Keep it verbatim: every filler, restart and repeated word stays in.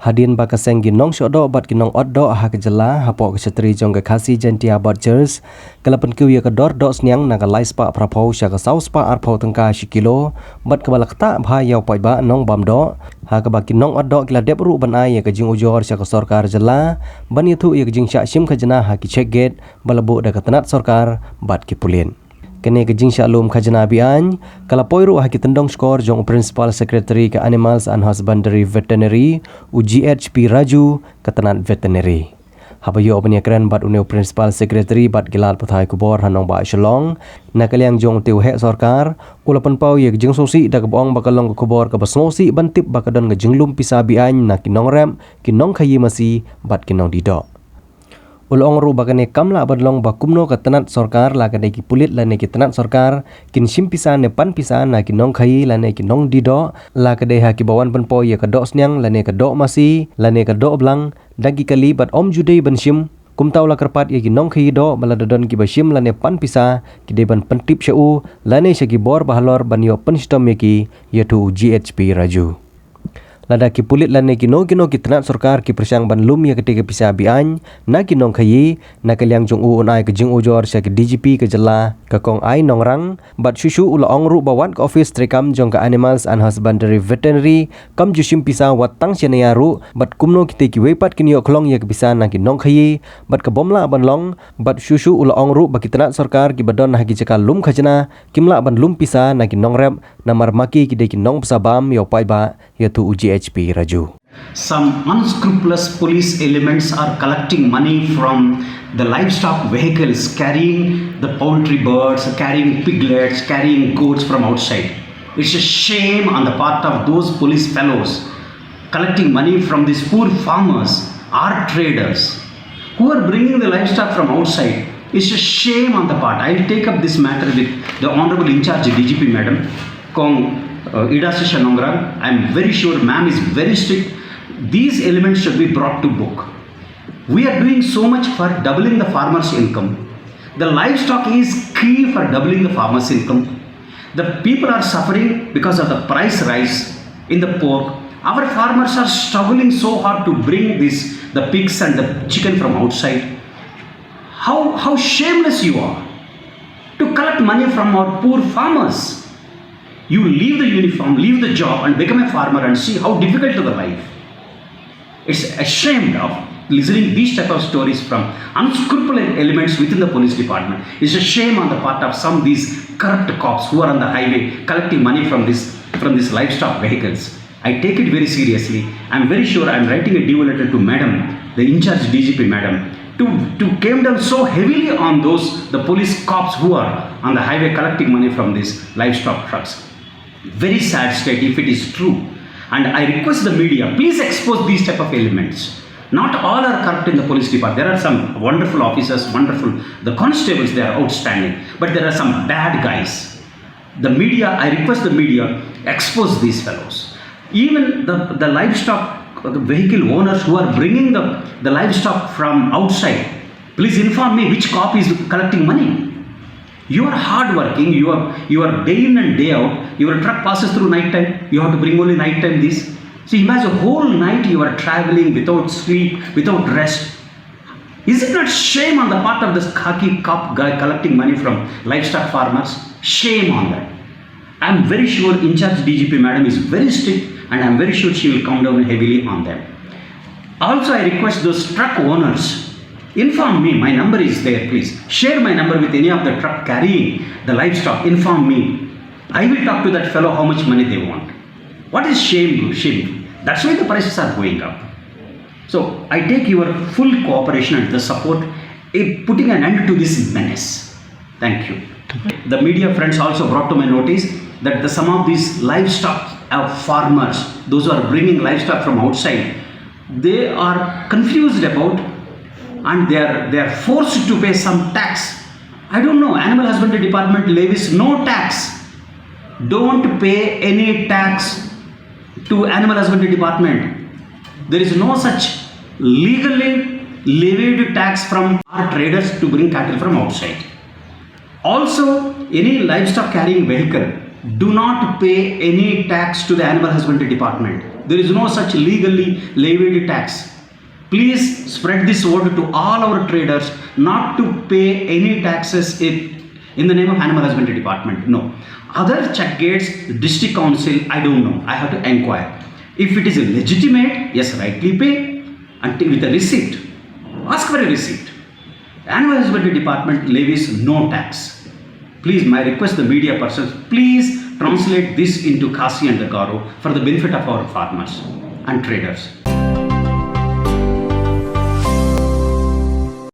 Hadien ba ka seng ki nongshohdoh bad ki nongot doh ha ka jylla hapoh ka shatri jong ka Khasi Jaintia Butchers ka la pynkiew ïa ka dor doh sniang na ka lai spah phra phew sha ka saw spah ar phew tyngka shi kilo, bad kaba la ktah bha ïa u paidbah nongbam doh, ha kaba ki nongot doh ki la dep ruh ban ai ïa ka jingujor sha ka sorkar jylla ban ïathuh ïa ka jingshah shim khajna ha ki check gate ba la buh da ka tnat sorkar bad ki pulit. Kane ka jingshah lum khajna be-aiñ ka la poi ruh ha ki tyndong shkor jong u Principal Secretary ka Animals and Husbandry Veterinary, u G H P Raju, ka tnat veterinary. Haba ïoh ban ïakren bad une u Principal Secretary bad ki lad pathai khubor ha nongbah Shillong, na ka liang jong u te u heh sorkar u la pynpaw ïa ka jingsngewsih da kaba ong ba ka long ka khubor kaba sngewsih ban tip ba ka don ka jinglum pisa be-aiñ na ki nongrep, ki nongkhaïi masi bad ki nongdih doh. U la ong ruh ba kane kam lah ban long ba kumno ka tnat sorkar la ka dei ki pulit lane ki tnat sorkar kin shim pisa ne pan pisa na ki nongkhaïi lane ki nongdih doh, la ka dei ha kiba wan pynpaw ïa ka doh sniang lane ka doh masi lane ka doh blang da ki kali bad ym ju dei ban shim. Kumta u la kyrpad ïa ki nongkhaïi doh ba lada don kiba shim lane pan pisa ki dei ban pyntip sha u lane sha ki bor ba halor ban ïoh pynshitom ïa ki, ïathuh u G H P Raju. Lada ki pulit lane kino kino ki tnat sorkar ki pyrshang ban lum ïa kata ka pisa be-aiñ na ki nongkhaïi, na ka liang jong u un ai ka jingujor sha ka D G P ka jylla, ka Kong I. Nongrang, bad shuh shuh u la ong ruh ba wat ka office treikam jong ka Animals and Husbandry Veterinary kam ju shim pisa wat tang shane ïa ruh, bad kumno kita kiwei pat kin ïoh khlong ïa ka pisa na ki nongkhaïi, bad ka bym lah ban long, bad shuh shuh u la ong ruh ba ki tnat sorkar kiba don ha ki jaka lum khajna kim lah ban lum pisa na ki nongrep, namar ma ki ki dei ki nongpynsabam ïa u paidbah, ïathuh u G H P Raju. Some unscrupulous police elements are collecting money from the livestock vehicles, carrying the poultry birds, carrying piglets, carrying goats from outside. It's a shame on the part of those police fellows collecting money from these poor farmers, our traders, who are bringing the livestock from outside. It's a shame on the part. I'll take up this matter with the Honorable In-charge D G P Madam, Kong uh, Idashisha Nongrang. I'm very sure ma'am is very strict. These elements should be brought to book. We are doing so much for doubling the farmers' income. The livestock is key for doubling the farmers' income. The people are suffering because of the price rise in the pork. Our farmers are struggling so hard to bring this, the pigs and the chicken from outside. How, how shameless you are to collect money from our poor farmers. You leave the uniform, leave the job and become a farmer and see how difficult is the life. It's ashamed of listening these type of stories from unscrupulous elements within the police department. It's a shame on the part of some of these corrupt cops who are on the highway collecting money from this, from these livestock vehicles. I take it very seriously. I'm very sure I'm writing a D O letter to Madam, the in-charge D G P Madam, to, to came down so heavily on those, the police cops who are on the highway collecting money from these livestock trucks. Very sad state if it is true. And I request the media, please expose these type of elements. Not all are corrupt in the police department. There are some wonderful officers, wonderful, the constables, they are outstanding. But there are some bad guys. The media, I request the media, expose these fellows. Even the, the livestock, the vehicle owners who are bringing the, the livestock from outside, please inform me which cop is collecting money. You are hardworking, you are, you are day in and day out, your truck passes through night time, you have to bring only night time this. So imagine a whole night you are traveling without sleep, without rest. Is it not shame on the part of this khaki cop guy collecting money from livestock farmers? Shame on them. I'm very sure in-charge D G P madam is very strict and I'm very sure she will come down heavily on them. Also, I request those truck owners, inform me, my number is there, please. Share my number with any of the truck carrying the livestock, inform me. I will talk to that fellow how much money they want. What is shame, shame? That's why the prices are going up. So I take your full cooperation and the support in putting an end to this menace. Thank you. The media friends also brought to my notice that the, some of these livestock uh, farmers, those who are bringing livestock from outside, they are confused about and they are, they are forced to pay some tax. I don't know, Animal Husbandry Department levies no tax. Don't pay any tax to Animal Husbandry Department. There is no such legally levied tax from our traders to bring cattle from outside. Also, any livestock carrying vehicle, Do not pay any tax to the animal husbandry department. There is no such legally levied tax. Please spread this word to all our traders not to pay any taxes in, in the name of animal husbandry department. No. Other check gates, district council, I don't know. I have to inquire. If it is legitimate, yes, rightly pay. And with a receipt. Ask for a receipt. Animal husbandry department levies no tax. Please, my request, the media persons, please translate this into Khasi and the Garo for the benefit of our farmers and traders.